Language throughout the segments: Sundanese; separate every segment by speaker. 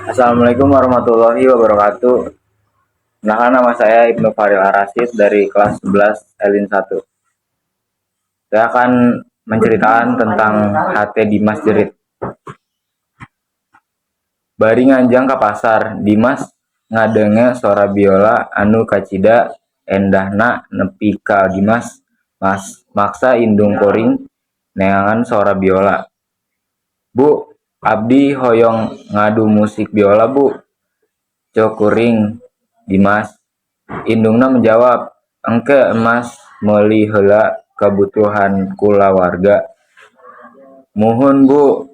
Speaker 1: Assalamualaikum warahmatullahi wabarakatuh. Perkenalkan, nama saya Ibnu Faril Arasid dari kelas 11 Elin 1. Saya akan menceritakan tentang Hate Dimas Jerit. Bari nganjang ka pasar, Dimas ngadenge sora biola anu kacida endahna nepi ka Dimas maksa indung kuring neangan sora biola. "Bu, abdi hoyong ngadu musik biola, Bu," ceuk kuring Dimas. Indungna menjawab, "Engke emas meuli heula kabutuhan kulawarga." "Muhun, Bu."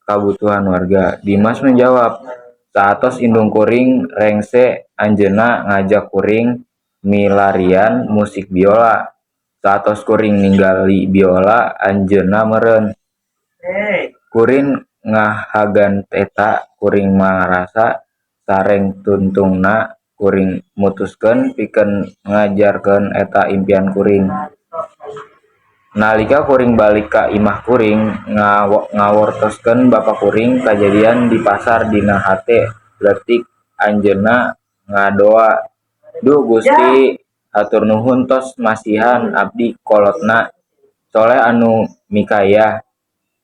Speaker 1: "Kabutuhan warga," Dimas menjawab. Saatos indung kuring rengse anjeunna ngajak kuring milarian musik biola. Saatos kuring ningali biola anjeunna meureun. Kuring ngahagan eta, kuring marasa sareng tungtungna kuring mutuskeun pikeun ngajarkeun eta impian kuring. Nalika kuring balik ka imah, kuring ngawartoskeun bapa kuring kajadian di pasar. Dina hate leutik anjeunna ngadoa, "Duh Gusti, hatur nuhun tos masihan abdi kolotna soleh anu mikayah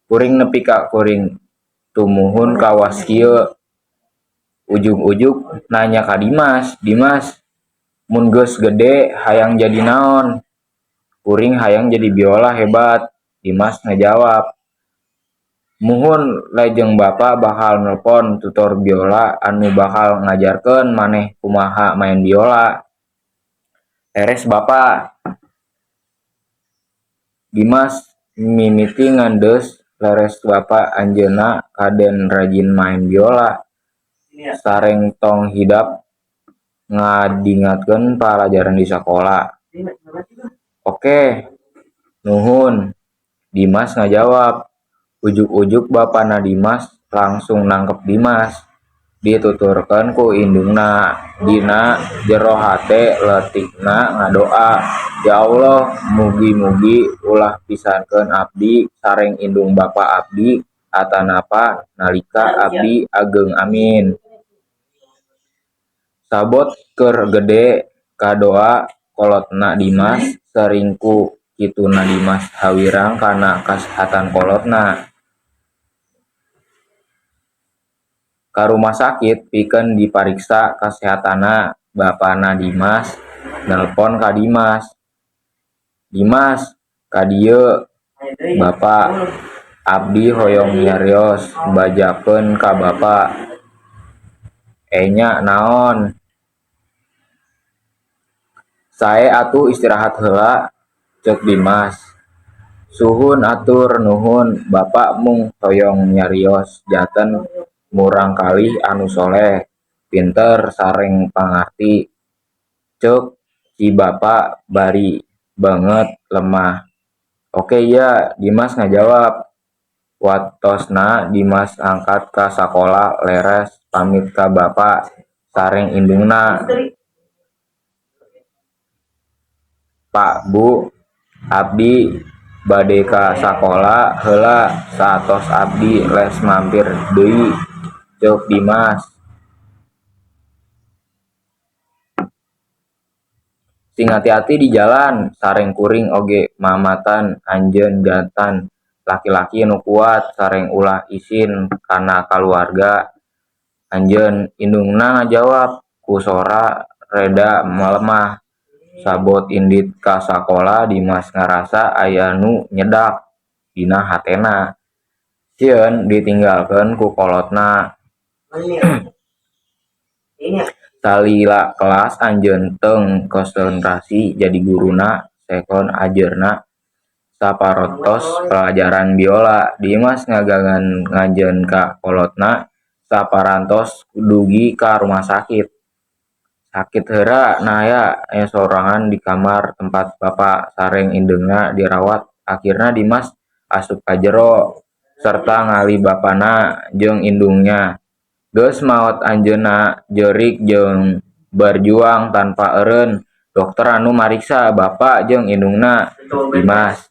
Speaker 1: kuring nepi ka kuring tumuhun kawas kieu." Ujug-ujug nanya ka Dimas, "Dimas, mun geus gede hayang jadi naon?" "Kuring hayang jadi biola hebat," Dimas ngajawab. "Muhun, lejeng Bapa bakal nelpon tutor biola anu bakal ngajarkeun maneh kumaha maen biola." "Leres, Bapa," Dimas mimiti ngandeus. "Leres, Bapa, anjeunna kaden rajin maen biola sareng tong hidep ngadingatkeun palajaran di sakola." "Oke, nuhun," Dimas ngajawab. Ujug-ujug bapana Dimas langsung nangkep Dimas. Dituturkeun ku indungna. Dina jero hate leutikna ngadoa, "Ya Allah, mugi-mugi ulah pisahkeun abdi sareng indung bapa abdi atanapa nalika abdi ageng, amin. Sabot keur gede kadoa kolotna Dimas, sering ku kituna Dimas hawirang kana kasehatan kolotna. Ka rumah sakit pikeun dipariksa kasehatanna, bapana Dimas nelpon ka Dimas. "Dimas, ka dieu Bapa, abdi hoyong nyarios bajakeun ka Bapa." "Enya, naon?" "Sae atuh, istirahat heula," ceuk Dimas. "Suhun, hatur nuhun, Bapa mung hoyong nyarios janten murangkalih anu soleh, pinter sareng pangarti," ceuk si Bapa bari beungeut lemah. "Oke iya," Dimas ngajawab. Waktosna Dimas angkat ka sakola, leres pamit ka bapa sareng indungna. "Pa, Bu, abdi bade ka sakola heula, saatos abdi les mampir deui," ceuk Dimas. "Sing hati-hati di jalan, sareng kuring oge mamatan anjeun janten laki-laki nu kuat sareng ulah isin kana kaluarga anjeun," indungna ngajawab ku sora reda melemah. Sabot indit ka sakola, Dimas ngarasa aya nu nyedak dina hatena. Sieun ditinggalkeun ku kolotna. Salila kelas anjeun teung konsentrasi jadi guruna sekon ajerna saparantos palajaran biola. Dimas ngajeun ka kolotna saparantos dugi ka rumah sakit. Sakit heura naya sorangan di kamar tempat bapa sareng indungna dirawat. Akhirna Dimas asup ka jero sarta ngalih bapana jeung indungna. Geus maot anjeunna jeurik jeung berjuang tanpa eureun dokter anu mariksa bapa jeung indungna Dimas.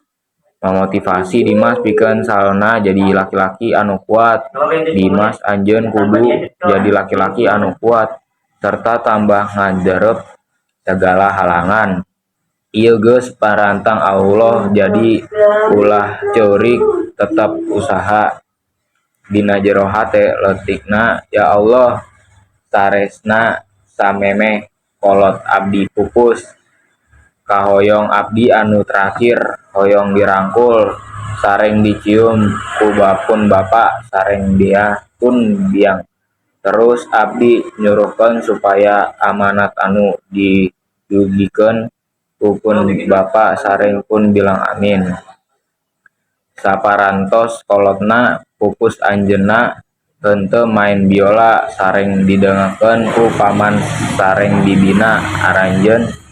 Speaker 1: Ngamotivasi Dimas pikeun salna jadi laki-laki anu kuat. Dimas, anjeun kudu jadi laki-laki anu kuat serta tabah ngadep sagala halangan. Ieu geus parentah Allah, jadi ulah ceurik, tetep usaha. Dina jero hate leutikna, ya Allah, saresna samemeh kolot abdi pupus. Kahoyong abdi anu terakhir hoyong dirangkul sareng dicium ku pun bapa sareng biah pun biang. Terus abdi nyuruhkeun supaya amanat anu didugikeun ku pun bapa sareng pun bilang, amin. Saparantos kolotna pupus anjeunna henteu main biola sareng didengekeun ku paman sareng bibina. Aranjeun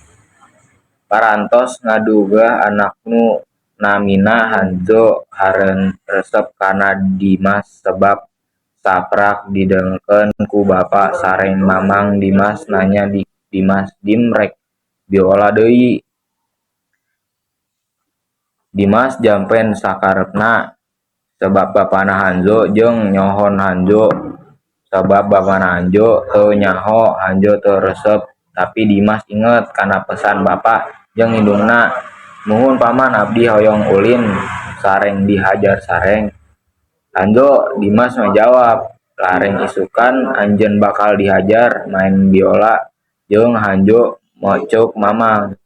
Speaker 1: parantos ngadugah anak nu namina Hanzo resep kana Dimas sebab saprak didengekeun ku bapa sareng mamang Dimas nanya, "Dimas, Dim, rek biola deui?" Dimas jampen sakarepna sabab bapana Hanzo jeung nyohon Hanzo sabab bapana Hanzo teu nyaho Hanzo teu resep, tapi Dimas inget kana pesan bapa jeung indungna. "Muhun, Paman, abdi hoyong ulin sareng dihajar sareng Hanzo." Dimas ngajawab, "Lareng isukan anjeun bakal dihajar main biola jeung Hanzo," ceuk Mamang.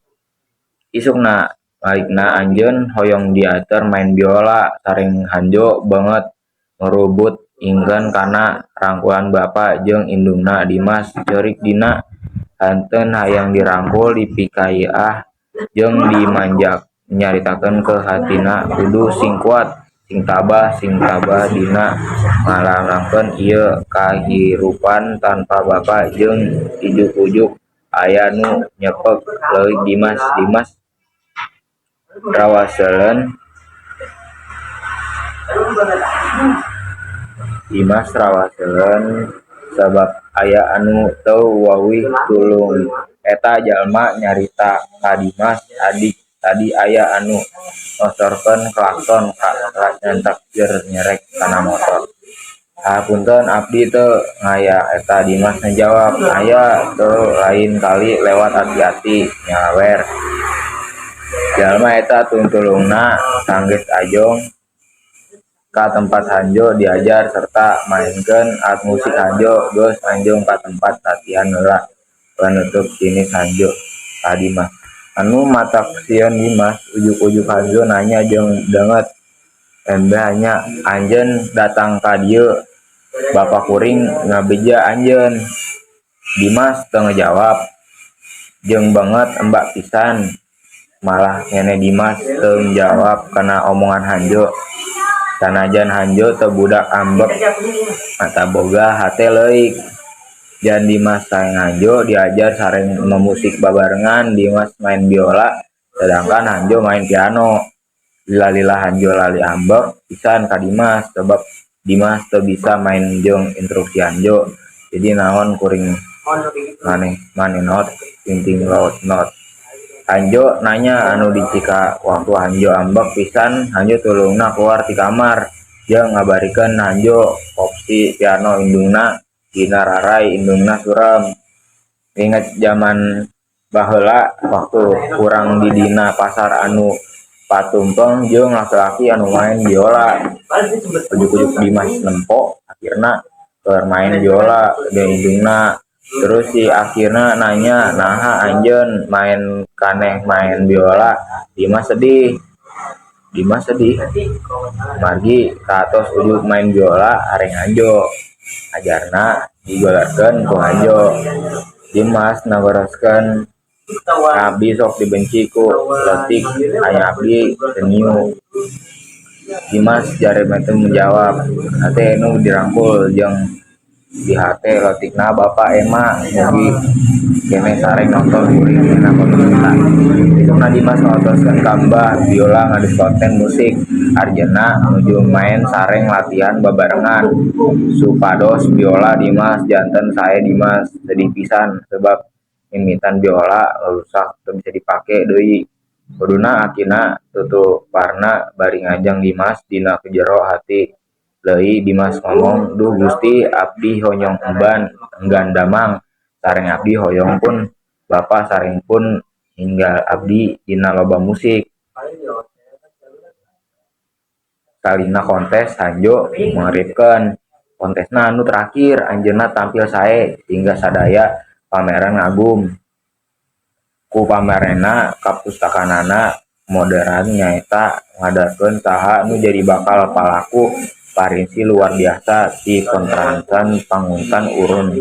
Speaker 1: "Isukna malikna anjeun hoyong diater main biola sareng Hanzo." Beungeut ngurubut inget kana rangkulan bapa jeung indungna, Dimas ceurik dina hate hayang dirangkul, dipikaiah jeung dimanja. Nyaritakeun ke hatina kudu sing kuat, sing tabah, sing tabah dina ngalalankeun ieu kahirupan tanpa bapa jeung ujug-ujug aya nu nyepeng leutik Dimas. Dimas rawaseuleun sabab aya anu teu wawuh tulung. Eta jalma nyarita ka Dimas, "Adik, tadi aya anu ngosorkeun klakson ka nyantak jer nyerek kana motor." "Hapunten, abdi teu ngaya eta," Dimas ngajawab. "Aya teu, lain kali lewat ati-ati nyalawer." Jalma eta tungtulungna sanggeus ajong ka tempat Hanjo diajar serta maenkeun alat musik. Hanjo geus anjong ka tempat latihan heula, penutup sinis Hanjo ka Dimas. Anu matak sieun Dimas, ujug-ujug Hanjo nanya jeung deungeut, "Embeh nya anjeun datang ka dieu, bapa kuring ngabeja anjeun?" Dimas teu ngajawab jeung beungeut emba pisan. Malah keneh Dimas teu ngajawab kana omongan Hanjo. Sanajan Hanjo teu budak ambek mata boga hate leuik. Jan Dimas sareng Hanjo diajar sareng memusik babarengan. Dimas main biola sedangkan Hanjo main piano. Lila-lila Hanjo lali ambek pisan ka Dimas sebab Dimas teu bisa main jeung instruksi Hanjo. "Jadi naon kuring maneh maneh not tinting laut not?" Hanjo nanya anu dicika. Waktu Hanjo ambek pisan, Hanjo tulungna keluar ti kamar jeung ngabarikeun Hanjo kopsi piano indungna dina raray indungna suram. Inget jaman baheula waktu urang di dina pasar anu patumpeng jeung laki-laki anu main biola. Ujug-ujug Dimas nempo akhirna keur main biola jeung indungna. Terus si akhirna nanya, "Naha anjeun main kaneh main biola?" Dimas sedih. Dimas sedih margi kaatos ujug main biola areng Hanjo. Ajarna digolerkeun ku Hanjo. Dimas nabaroskeun, "Abdi sok dibenci ku leutik, aya abdi teu nyiu." Dimas jare teu menjawab. Hate nu dirangkul jeung di hate leutikna bapa ema mugi keneh sareng nonton kuring dina konten eta. Isukna Dimas ngaotoskeun ka Mbah biola ngadus konten musik. Arjeunna nuju maen sareng latihan babarengan supados biola Dimas janten sae. Dimas sedih pisan sebab mimitan biola rusak teu bisa dipake deui. Kuduna akina tutuparna bari ngajang Dimas dina jero hati leuy Dimas ngomong, "Duh Gusti, abdi hoyong emban enggan damang sareng abdi hoyong pun bapa sareng pun ninggal abdi dina lomba musik." Salina kontes hanjo mangripkeun. Kontesna anu terakhir anjeunna tampil sae hingga sadaya pameran ngagum ku pameranna. Kapustakaanana modern nyaeta ngadarkeun saha nu jadi bakal palaku parinsi luar biasa ti kontestan panguntan urang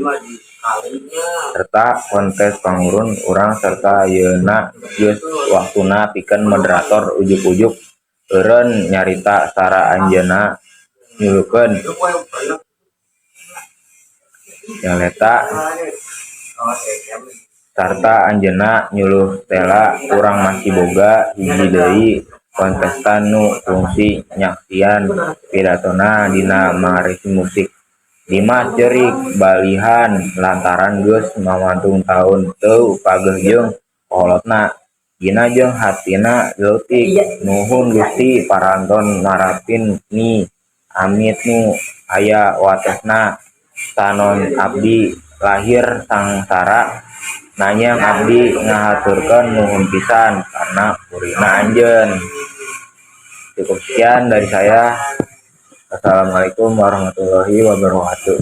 Speaker 1: serta kontes pangurun urang serta ayeuna geus waktuna pikeun moderator ujug-ujug eureun nyarita cara anjeunna nyuluhkeun nyaleta sarta anjeunna nyuluh tela. Urang masih boga hiji deui kontestan nu kungsi nyaksian pidatona dina mangarinsi musik. Dimas ceurik balihan lantaran geus mamantung taun teu pageuh jeung kokolotna. Gina jeung hartina leutik. Nuhun Gusti parantos narapin ni amit nu aya watesna sanaon abdi lahir sangsara nanyang abdi ngahaturkeun nuhun pisan karena purina anjeun. Cukup sekian dari saya. Wassalamualaikum warahmatullahi wabarakatuh.